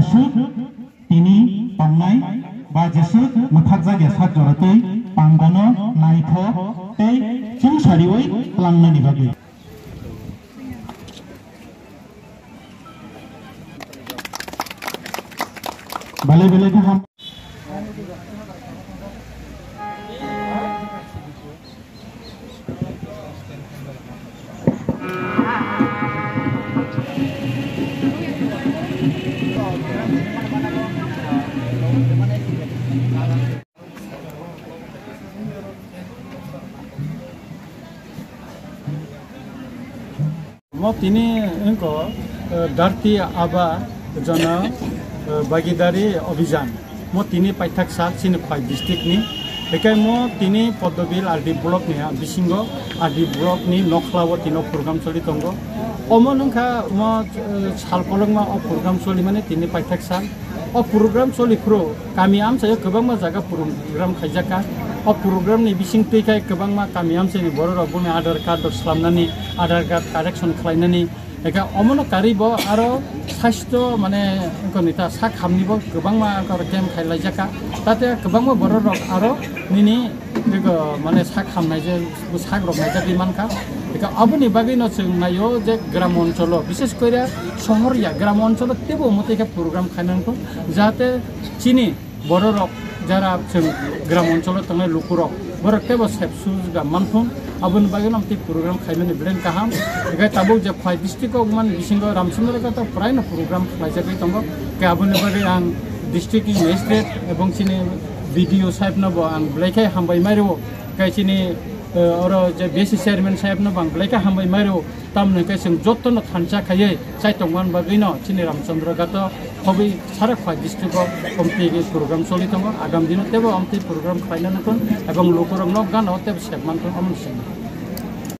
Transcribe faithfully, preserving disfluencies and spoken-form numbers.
Jeswk tini tongnai ba jeswk mwthakjak ya sak jora tei pangono naithok tei chwngsariwi tlangnani bagwi. Belai belai khe ham. Mo tini wngkha, eh, Dharti Aaba Jana, eh, Bhagidari Abhiyan. Mo tini paithak sal chini Khwai district ni. Hikai mo tini Poddobil R D block ni, ah, bisingo R D block ni nokhla o tino program choli tongo. Omo wngkha mo, eh, sal kolokma o program choli mani tini paithak sal. O program choli phuru kami amchaio kwbangma jaga program khaijak kha. O program ni bising twi khai kwbangma kami amchaini borok rok boni Aadhaar card rok slamnani, Aadhaar card correction khlainani. Eka omono karwi bo aro sasthyo mane wngkha nita sak hamni bo kwbangma wngkha aro camp khailaijak kha. Tate kwbangma borok rok aro nini eko mane sak hamnai je sak rok naijagwi mankha. Eka aboni bagwino chwng naio je gram oncholo, bishes koire sohor ya, gram oncholo tebo omo tei khe program khainai wngkha, jahate chini borok rok jara chwng gram oncholo tongnai lukurok borok tebo sep suga manthung, aboni bagwino amtwi program khaimani belai kaham. Eka tabuk je Khwai district o mani bisingo Ramchandra Ghat o praino program khlaijagwi tongo, ke aboni bagwi ang district ni magistrate ebong chini B D O sahib no bo ang belai khe hambai mai rwo. Khe chini, eh, oro je B C chairman sahib no bo ang belai khe hambai mai rwo. Tamoni khe chwng jotono thansa khaiwi chai tongmani bagwino chini Ramchandra Ghat o khobwi sara Khwai district o omtwi program choli tongo. Agam dino tebo omtwi program khlaina nukun ebong lukurok nok gana o tebo sep manthung omo se.